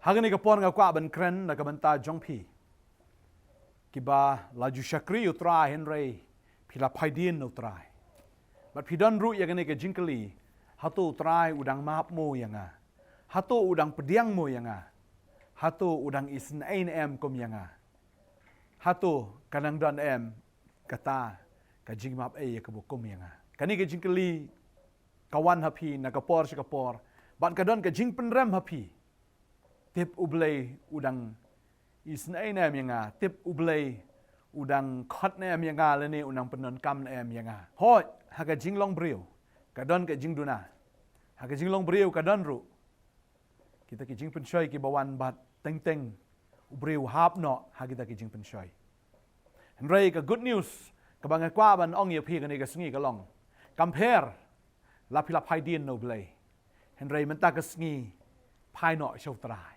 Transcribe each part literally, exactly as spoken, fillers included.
Ha kane ka por nga kwah ban kren na ka bynta jong phi kiba la ju shakri ïa u Trai hynrei phi la phai dien na u Trai. Bad phi don ruh ïa kane ka jingkylli, hato u Trai u dang map mo ïa nga? Hato u dang pdiang mo ïa nga? Hato u dang isynei ne em kum ïa nga? Hato ka nang don em kata ka jingmap ei ïa kaba kum ïa nga? Kane ka jingkylli ka wan ha phi na ka por sha ka por, bad ka don ka jingpynrem ha phi. Tip U Blei u dang isynei ne em ïa nga? Tip U Blei u dang khot ne em ïa nga, lane u nang pyndonkam ne em ïa nga? Hooid, ha ka jinglong briew ka don ka jingduna. Ha ka jinglong briew ka don ruh kita ki jingpynshoi kiba wan bad teng teng u briew u hap noh ha kita ki jingpynshoi. Hynrei ka good news kaba nga kwah ban ong ïa phi kane ka sngi ka long, kam pher la phi la phai dien na U Blei, hynrei mynta ka sngi phai noh sha u Trai.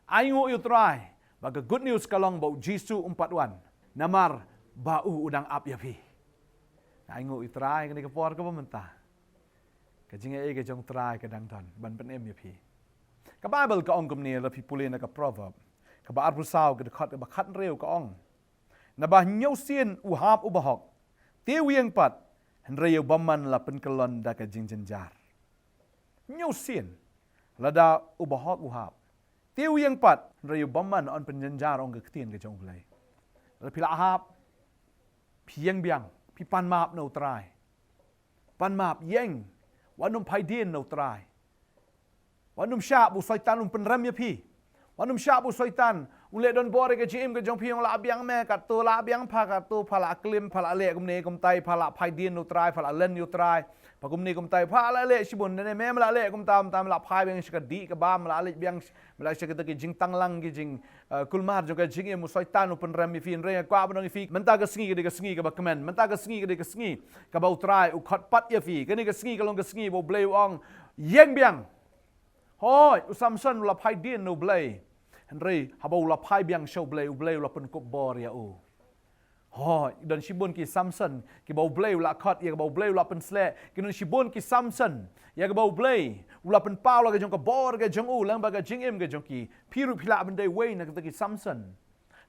Ainguh ïa u Trai ba ka good news ka long ba U Jisu um pat wan, namar ba u u dang ap ïa phi. Ainguh ïa u Trai kane ka por kaba mynta. Ka jingaiei ka jong u Trai ka dang don ban pynim ïa phi. Ka Baibl ka ong kumne, la phi pule na ka Proverb kaba arphew saw, ka dkhot kaba khathynriew, ka ong, naba hynñiew sien u hap u bahok, te u ïeng pat, hynrei ïa u bymman la pynkyllon da ka jingjynjar. Hynñiew sien lada u bahok u hap, te u ïeng pat, hynrei ïa u bymman yn pynjynjar, ong ka ktien ka jong U Blei. La phi la hap, phi ïeng biang, phi pan map na u Trai. Pan map, ïeng. Wat nym phai dien na u Trai. Wat nym shah ba u Soitan un pynrem ïa phi. Wat nym shah ba u Soitan un leh donbor ïa ka jingim ka jong phi, ong lah biang me, katto lah biang pha, katto pha lah klim, pha lah leh kumne kumtai, pha lah phai dien na u Trai, pha lah len ïa u Trai, pha kumne kumtai, pha lah leh shibun, ne me, me lah leh kumta, kumta, me lah phai biang sha ka dih ka bam, me lah leit biang, me lah sha kita ki jingtanglang, ki jing eh, kulmar jong ka jingim, u Soitan u pynrem ïa phi. Hynrei nga kwah ban ong ïa phi, mynta ka sngi ka dei ka sngi kaba kmen, mynta ka sngi ka dei ka sngi kaba u Trai u khot pat ïa phi. Kane ka sngi ka long ka sngi ba U Blei u ong, ïeng biang. Hooid, u Samson u la phai dien na U Blei, hynrei haba u la phai biang sha U Blei, U Blei u la pynkup bor ïa u. Hooid, don shibun ki Samson kiba U Blei u la khot, ïa kaba U Blei u la pynsleh. Ki don shibun ki Samson ïa kaba U Blei u la pynpaw la ka jong ka bor ka jong u lyngba ka jingim ka jong ki. Phi ruh phi lah ban dei uwei na kita ki Samson.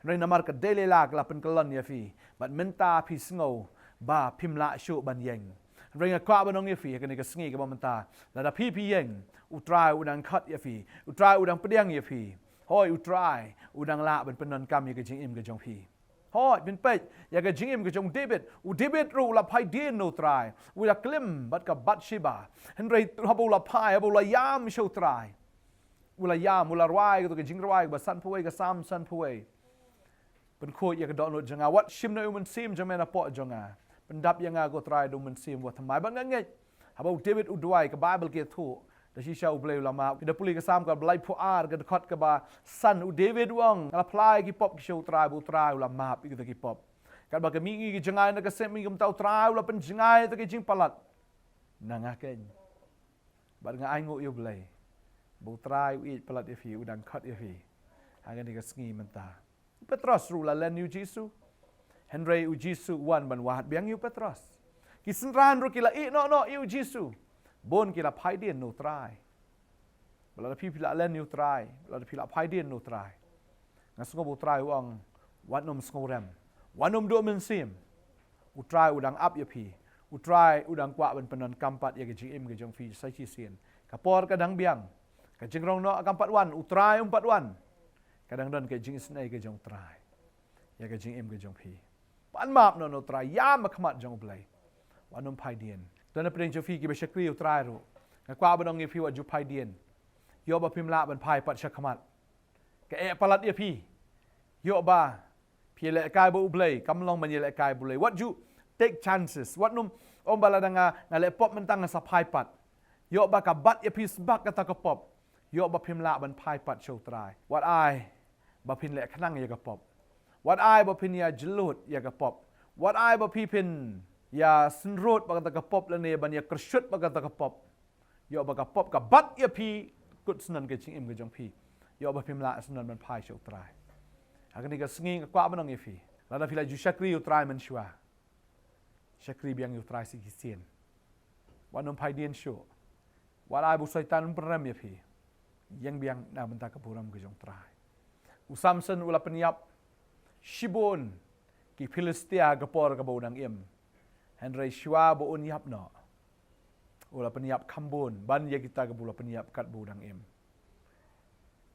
Hynrei namar ka Delilah ka la pynkyllon ïa phi, bad mynta phi sngew ba phim lah shuh ban ïeng. Hynrei nga kwah ban ong ïa phi ha kane ka sngi kaba mynta, lada phi phi ïeng, u Trai u dang khot ïa phi, u Trai u dang pdiang ïa phi. Hooid, u Trai u dang lah ban pyndonkam ïa ka jingim ka jong phi. Hooid, phin peit ïa ka jingim ka jong u David. U David ruh u la phai dien na u Trai, u la klim bad ka Bathsheba. Hynrei haba u la phai, haba u la ïam sha u Trai, u la ïam, u la rwai kato ka jingrwai kaba sanphew wei, ka Salm sanphew wei. Pynkhuid ïa ka dohnud jong nga, wat shim noh ïa u mynsiem jong me napoh jong nga. Pyndap ïa nga, ko Trai, da u mynsiem ba thymmai. Bad nga ngeit haba u David u duwai, ka Baibl ka ïathuh, da shisha U Blei u la map. Phi da pule ka Salm kaba laiphew ar, ka dkhot kaba san, u David u ong, nga la phla ïa ki pop ki sha u Trai, bad u Trai u la map ïa kita ki pop. Katba ka mihngi ka jngai na ka sepngi, kumta u Trai u la pynjngai ïa kita ki jingpalat na nga keiñ. Bad nga ainguh ïa U Blei ba u Trai u ïeit palat ïa phi, u dang khot ïa phi ha kane ka sngi mynta. U Petros ruh u la len ïa u Jisu, hynrei u Jisu u wan ban wad biang ïa u Petros. Ki synran ruh ki la ïeh noh noh ïa u Jisu. Bun ki la phai dien na u Trai. Ba lada phi phi la len ïa u Trai, ba lada phi la phai dien na u Trai, nga sngew ba u Trai u ong, wat nym sngewrem, wat nym duh mynsiem. U Trai u dang ap ïa phi. U Trai u dang kwah ban pyndonkam pat ïa ka jingim ka jong phi sa shisien. Ka por ka dang biang. Ka jingrong noh kam pat wan, u Trai um pat wan. Ka dang don ka jingisynei ka jong u Trai ïa ka jingim ka jong phi. Pan map noh na u Trai, ïam ha khmat jong U Blei. Wat nym phai dien. To na pdeng jong phi kiba shakri ïa u Trai ruh, nga kwah ban ong ïa phi, wat ju phai dien. Ïoh ba phim lah ban phai pat sha khmat. Ka eh palat ïa phi. Ïoh ba phi ïalehkai bad U Blei, kam long ban ïalehkai bad U Blei. Wat ju take chances. Wat nym ong ba lada nga, nga leh pop mynta nga sa phai pat. Ïoh ba ka bat ïa phi sbak kata ka pop. Ïoh ba phim lah ban phai pat sha u Trai. Wat ai ba phin leh khnang ïa ka pop. Wat ai ba phin ïa jyllud ïa ka pop. Wat ai ba phi phin ïa synrut bad kata ka pop lane ban ïa kyrshut bad kata ka pop. Ïoh ba ka pop ka bat ïa phi, kut syndon ka jingim ka jong phi. Ïoh ba phim lah syndon ban phai sha u Trai. Ha kane ka sngi nga kwah ban ong ïa phi, lada phi la ju shakri ïa u Trai mynshuwa, shakri biang ïa u Trai sa shisien. Wat nym phai dien shuh. Wat ai ba u Soitan un pynrem ïa phi. Ïeng biang na bynta ka burom ka jong Trai. U Samson u la pynïap shibun ki Philistia ka por kaba u dang im. Hynrei shuwa ba un ïap noh, u la pynïap kham bun ban ïa kita kaba u la pynïap katba u dang im.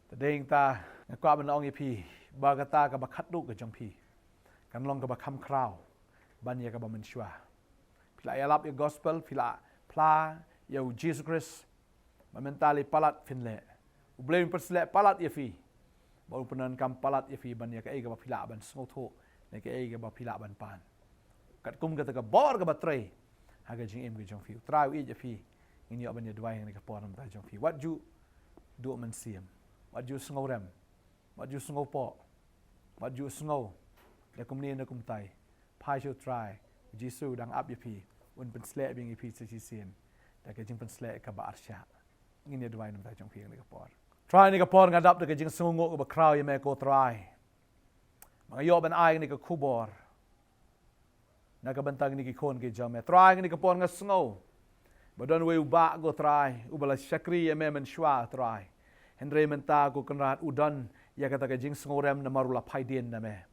Te dei ta nga kwah ban ong ïa phi ba kata kaba khatduh ka jong phi kan long kaba kham khraw ban ïa kaba mynshuwa. Phi la ïalap ïa gospel, phi la phla ïa u Jisu Khrist. Ba mynta lei palat phin leh. U Blei un pynsleh palat ïa phi. Ba un pyndonkam palat ïa phi ban ïa kaei kaba phi lah ban sngewthuh ne kaei kaba phi lah ban pan. Katkum kata ka bor kaba trei ha ka jingim ka jong phi. U Trai u ïeit ïa phi. Ngin ïoh ban ïa duwai ha kane ka por na ka bynta jong phi. Wat ju duh mynsiem. Wat ju sngewrem. Wat ju sngewpoh. Wat ju sngew da kumne da kumtai. Phai sha u Trai. U Jisu u dang ap ïa phi. Un pynsleh biang ïa phi sa shisien da ka jingpynsleh kaba arshah. Ngin ïa duwai na ka bynta jong phi ha kane ka por. Trai, ha kane ka por nga dap da ka jingsngewnguh kaba khraw ïa me ko Trai. Ba nga ïoh ban ai kane ka khubor na ka bynta kine ki khun ki jong me. Trai, ha kane ka por nga sngew ba don uwei u bah ko Trai uba la shakri ïa me mynshuwa Trai. Hynrei mynta ko Kynrad u don ïa kata ka jingsngewrem namar u la phai dien na me.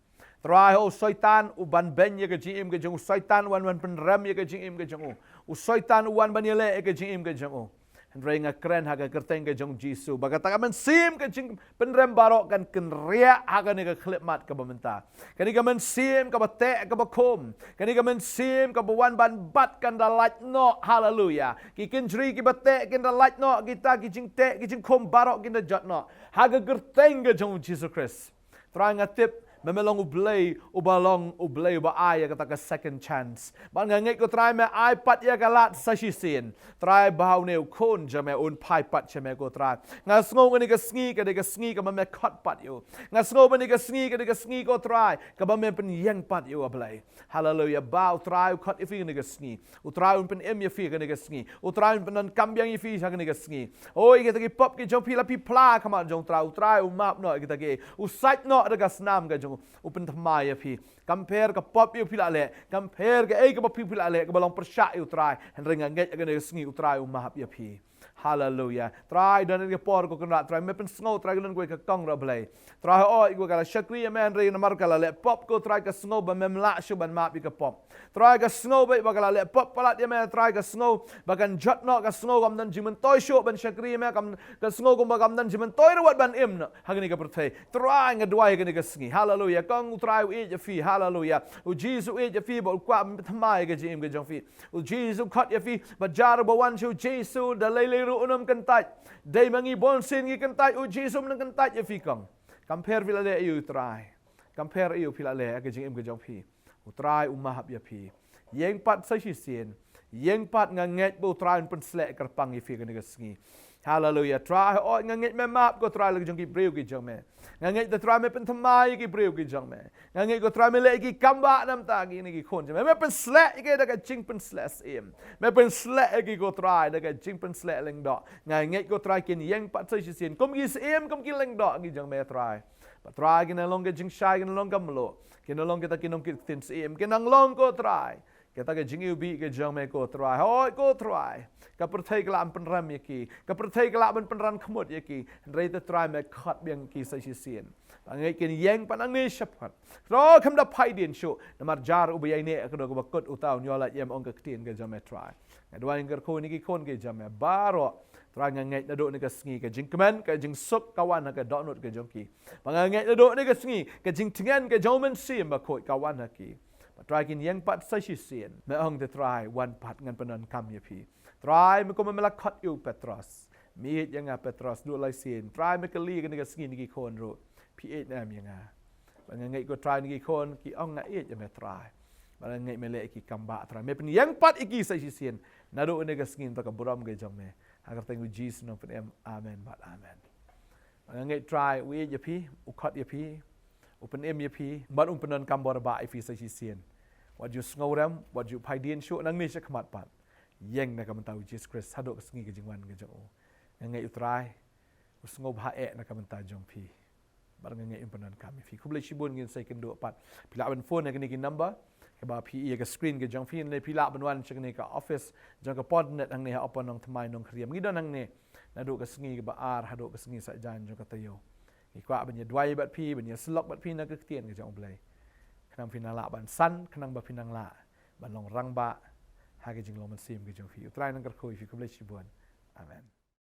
Trai, u Soitan u ban beiñ ïa ka jingim ka jong u, u Soitan u wan ban pynrem ïa ka jingim ka jong u. U Soitan u wan ban ïaleh ïa ka jingim ka jong u. Hynrei nga kren ha ka kyrteng ka jong u Jisu ba kata ka mynsiem ka jingpynrem baroh kan kynriah ha kane ka khyllipmat kaba mynta. Kane ka mynsiem kaba teh kaba khum, kane ka mynsiem kaba wan ban bat kan da lait noh. Haleluya. Ki kynjri kiba teh kin da lait noh, kita ki jingteh ki jingkhum baroh kin da jot noh ha ka kyrteng ka jong u Jisu Khrist. Trai, nga tip ba me long U Blei uba long U Blei uba ai ïa kata ka second chance. Bad nga ngeit ko Trai me ai pat ïa ka lad sa shisien. Trai, ba une u khun jong me un phai pat sha me ko Trai. Nga sngew kane ka sngi ka dei ka sngi kaba me khot pat ïa u. Nga sngew ba kane ka sngi ka dei ka sngi ko Trai kaba me pynïeng pat ïa u, A Blei. Haleluya. Ba u Trai u khot ïa phi kane ka sngi. U Trai un pynim ïa phi kane ka sngi. U Trai un pyndonkam biang ïa phi ha kane ka sngi. Oi, kita ki pop ki jong phi la phi phla ha khmat jong u Trai, u Trai u map noh kita ki. U sait noh da ka snam ka jong u, u pynthymmai ïa phi. Kam pher ka pop ïa phi la leh, kam pher kaei kaba phi phi la leh kaba long pyrshah ïa u Trai. Hynrei nga ngeit ha kane ka sngi u Trai u map ïa phi. Haleluya. Trai, don ha kane ka por ko Kynrad Trai, me pynsngew Trai ka don kawei ka kong ruh Blei. Trai, hooid ko ka la shakri ïa me hynrei namar ka la leh pop ko Trai ka sngew ba mem lah shuh ban map ïa ka pop. Trai, ka sngew beit ba ka la leh pop palat ïa me, Trai, ka sngew ba kan jot noh, ka sngew kam don jingmyntoi shuh ban shakri ïa me, kam, ka sngew kumba kam don jingmyntoi ruh wat ban im noh ha kane ka pyrthei. Trai, nga duwai ha kane ka sngi. Haleluya. Kong u Trai u ïeit ïa phi. Haleluya. U Jisu u ïeit ïa phi bad u kwah ban pynthymmai ïa ka jingim ka jong phi. U Jisu u khot ïa phi, bad jar uba wan sha u Jisu da lei lei ruh unym kyntait. Dei ma ngi bunsien ngi kyntait, u Jisu um nang kyntait ïa phi kong. Kam pher phi la leh aïu Trai. Kam pher aïu phi la leh ha ka jingim ka jong phi. U Trai u map ïa phi. Ïeng pat sa shisien. Ïeng pat, nga ngeit ba u Trai un pynsleh kyrpang ïa phi kane ka sngi. Haleluya. Trai, hooid nga ngeit me map ko Trai la ki jong ki briew ki jong me. Nga ngeit da Trai me pynthymmai ïa ki briew ki jong me. Nga ngeit ko Trai me leh ïa ki kam bah namar kine ki khun jong me. Me pynsleh ïa ki da ka jingpynsleh syiem. Me pynsleh ïa ki ko Trai da ka jingpynsleh lyngdoh. Nga ngeit ko Trai kin ïeng pat sa shisien kum ki syiem kum ki lyngdoh ki jong me Trai. Bad Trai kin nang long ka jingshai, kin nang long ka mluh, kin nang long kita ki nongkit ktien syiem, kin nang long ko Trai kata ka jingiwbih ka jong me ko Trai. Hooid ko Trai, ka pyrthei ka lah ban pynrem ïa ki, ka pyrthei ka lah ban pynran khmut ïa ki. Hynrei te Trai me khot biang ïa ki sa shisien. Ba nga ngeit kin ïeng pat nangne shaphang. Trai, kham da phai dien shuh namar jar uba ïaineh ka dei kaba kut uta un ïoh lait ïem, ong ka ktien ka jong me Trai. Nga duwai nga kyrkhu ïa kine ki khun ki jong me baroh. Trai, nga ngeit naduh kane ka sngi ka jingkmen ka jingsuk ka wan ha ka dohnud ka jong ki. Ba nga ngeit naduh kane ka sngi ka jingtngen ka jong u Mynsiem Bakhuid ka wan ha ki. Ba Trai kin ïeng pat sa shisien. Me ong te Trai, wan pat ngan pyndonkam ïa phi. Trai, me kum me la khot ïa u Petros. Me ïeit ïa nga Petros, duh lai sien. Trai, me kylli kane ka sngi kine ki khun ruh, phi ïeit ne em ïa nga? Ba nga ngeit ko Trai kine ki khun ki ong nga ïeit ïa me Trai. Ba nga ngeit me leh ïa ki kam bah Trai. Me pynïeng pat ïa ki sa shisien. Naduh kane ka sngi namar ka burom ka jong me. Ha ka kyrteng u Jisu nongpynim. Amen bad amen. Ba nga ngeit Trai u ïeit ïa phi, u khot ïa phi, u pynim ïa phi, bad un pyndonkam bor bah ïa phi sa shisien. Wat ju sngewrem, wat ju phai dien shuh nangne shakhmat pat. Ïeng na ka bynta u Jisu Khrist haduh ka sngi ka jingwan ka jong u. Nga ngeit u Trai u sngewbha eh na ka bynta jong phi. Bad nga ngeit un pyndonkam ïa phi. Khublei shibun, ngin sa ïakynduh pat. Phi lah ban phone ha kine ki number kiba phi ïohi ha ka screen ka jong phi, ne phi lah ban wan sha kane ka office jong ka Podnet hangne ha Upper Nongthymmai Nongkhriem. Ngi don hangne. naduh ka sngi kaba ar haduh ka sngi saitjaiñ jong ka taïew. Ngi kwah ban ïa duwai bad phi, ban ïa syllok bad phi na ka ktien ka jong U Blei, khnang phin nang lah ban san, khnang ba phin nang lah ban long rangbah ha ka jinglong mynsiem ka jong phi. U Trai un nang kyrkhu ïa phi. Khublei shibun. Amen.